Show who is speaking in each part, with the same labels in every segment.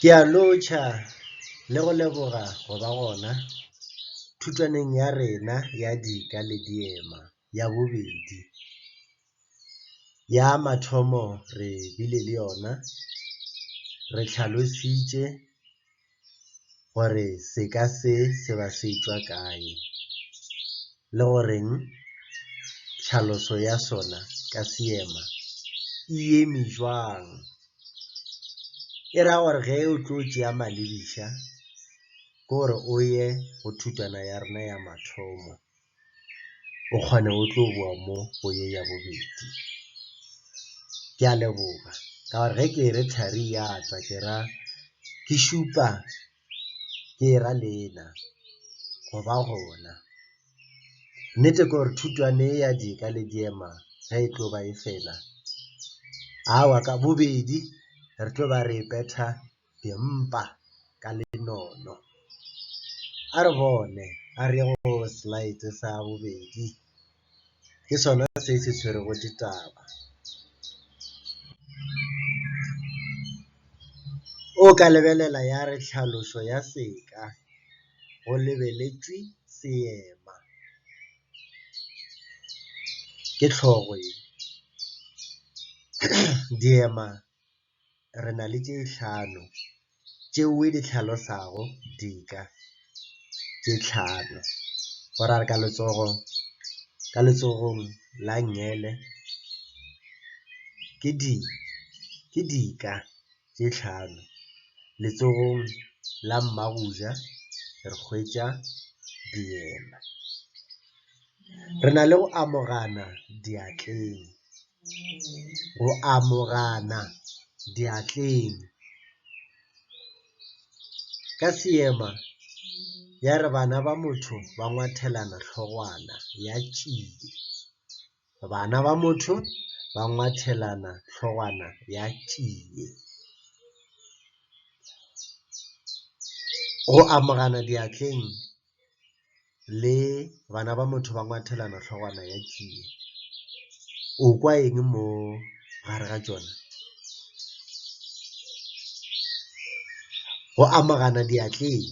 Speaker 1: Ke a lotšha le go leboga go ba gona thutwaneng ya rena ya dika le diema ya bobedi. Ya mathomo re bile le yona, re hlalositše gore seka se se ba se tšwa kae le goreng tlhaloso ya sona ka seema e eme jwang. E ra gore ge o tlo tšea malebiša ke gore o ye go thutwana ya rena ya mathomo, o kgone o tlo boa mo go ye ya bobedi. Ke a leboga ka gore ge ke re thari ya tla ke ra ke šupa ke ra lena go ba gona. Nnete ke gore thutwane ye ya dika le diema ge e tlo ba e fela, aowa ka bobedi re tlo ba re e petha dimpa ka lenono. A re bone, a re ye go slide sa bobedi, ke sona se se tshwerego ditaba. O ka lebelela ya re tlhalošo ya seka go lebeletšwe seema. Ke hlogo ye. Diema re na le tše hlano tšeo di hlalosago dika tše hlano. Go ra re ka letsogo, ka letsogong la nngele ke di, ke dika tše hlano, letsogong la mmagoja re hwetša diema. Re na le go amogana diatleng, go amogana diatleng. Ka seema ya re bana ba motho ba ngwathelana hlogwana ya tšie, bana ba motho ba ngwathelana hlogwana ya tšie. Go amogana diatleng le bana ba motho ba ngwathelana hlogwana ya tšie, o kwa eng mo gare ga tšona? Go amogana diatleng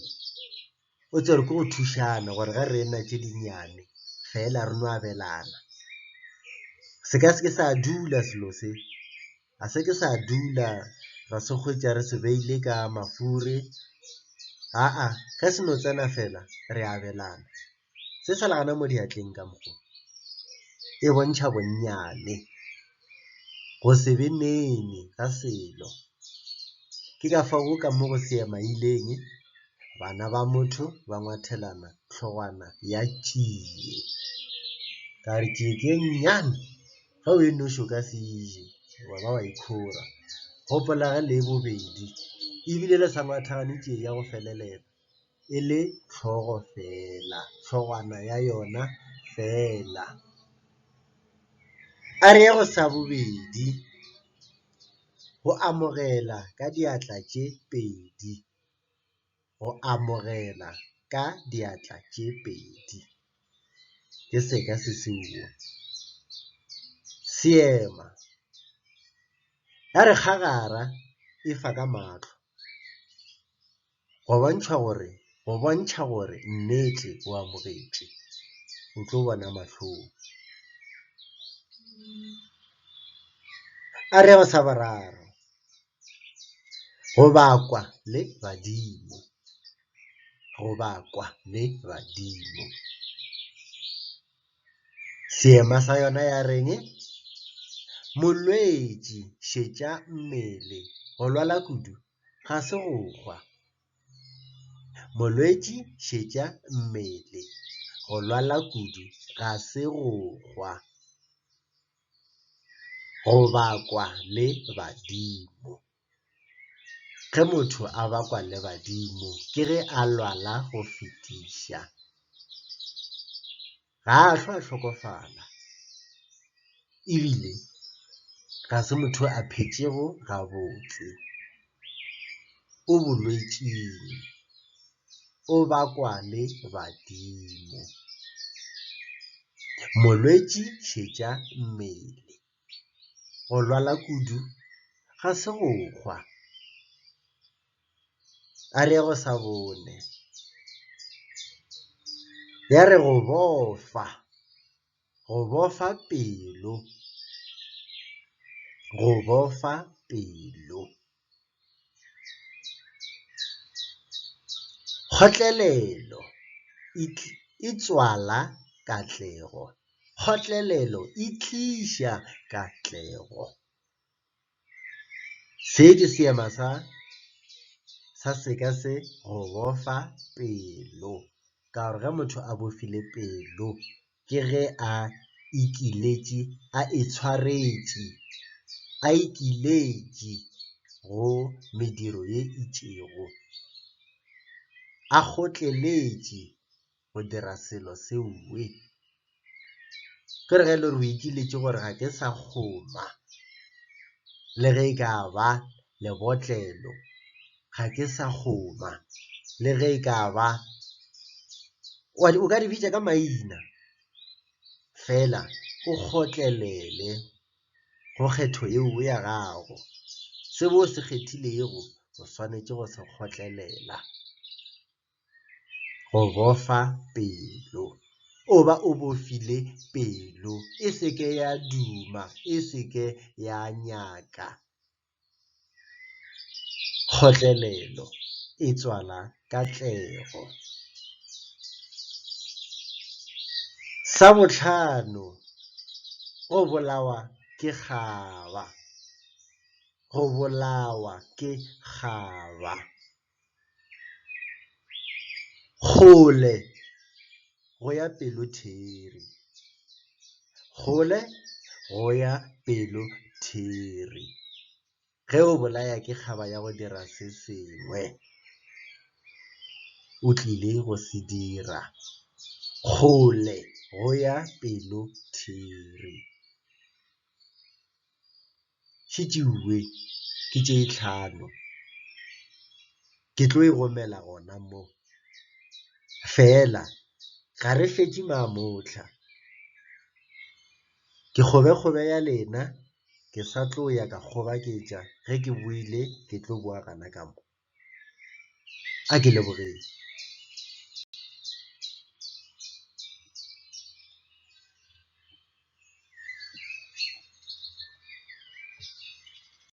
Speaker 1: o tsebe ke go thušana gore ge re na tše dinnyane fela re no abelana. Se ka se ke sa dula selo se, ga se ke sa dula ra se hwetša re se beile ka mafuri, aa ge se no tsena fela re abelana. Se sa le gana mo diatleng ka mokgo, e bontšha bonnyane, go se be nene ga selo. Ke ka fao ka mo go seemaileng bana ba motho ba ngwathelana hlogwana ya tšie. Ka re tšie ke e nnyane, ge o e noši o ka se e je, wa ba wa ikhora. Gopola ge le bobedi ebile le sa ngwathagane tšie ya go felelela, e le hlogo fela, hlogwana ya yona fela. A re ye go sa bobedi, go amogela ka diatla tše pedi, go amogela ka diatla tše pedi. Ke seka se seuwa. Seema ya re kgagara e fa ka mahlo. Go bontšha gore, go bontšha gore nnete o amogetšwe, o tlo bona mahlong. A re go sa boraro, go bakwa le badimo, go bakwa le badimo. Seema sa yona ya reng? Molwetši šetša mmele, go lwala kudu ga se go hwa. Molwetši šetša mmele, go lwala kudu ga se go hwa. Go bakwa le badimo. Ge motho a bakwa le badimo ke ge a lwala go fetiša. Ga a hlwa a hlokofala ebile ga se motho a phetšego gabotse, o bolwetšing, o bakwa le badimo. Molwetši šetša mmele, go lwala kudu ga se go hwa. A re ye go sa bone. Ya re go bofa, go bofa pelo, go bofa pelo. Kgotlelelo e tswala katlego, kgotlelelo e tliša katlego. Se ke seema sa sa seka se go bofa pelo ka gore ge motho a bofile pelo ke ge a ikiletše, a itshwaretše, a ikiletše go mediro ye itšego, a kgotleletše go dira selo . Ke re ge e le gore o ikiletše gore ga ke sa kgoma le ge e ka ba lebotlelo, ga ke sa kgoma le ge e ka ba, o ka di bitša ka maina fela o kgotlelele go kgetho yeo ya gago. Seo o se kgethilego o swanetše go se kgotlelela, go bofa pelo, o ba o bofile pelo e se ke ya duma, e se ke ya nyaka. Kgotlelelo e tswala katlego. Sa bohlano, go bolawa ke kgaba, go bolawa ke kgaba. Kgole go ya pelo theri, kgole go ya pelo theri. Ge o bolaya ke kgaba ya go dira se sengwe, o tlile go se dira, kgole go ya pelo theri. Šetšeuwe ke tše hlano, ke tlo e gomela gona mo fela ga re fetše mamohla. Ke kgobekgobe ya lena, ke sa tlo ya ka kgobaketša, ge ke boile ke tlo bowa gana ka mo. A ke lebogeng.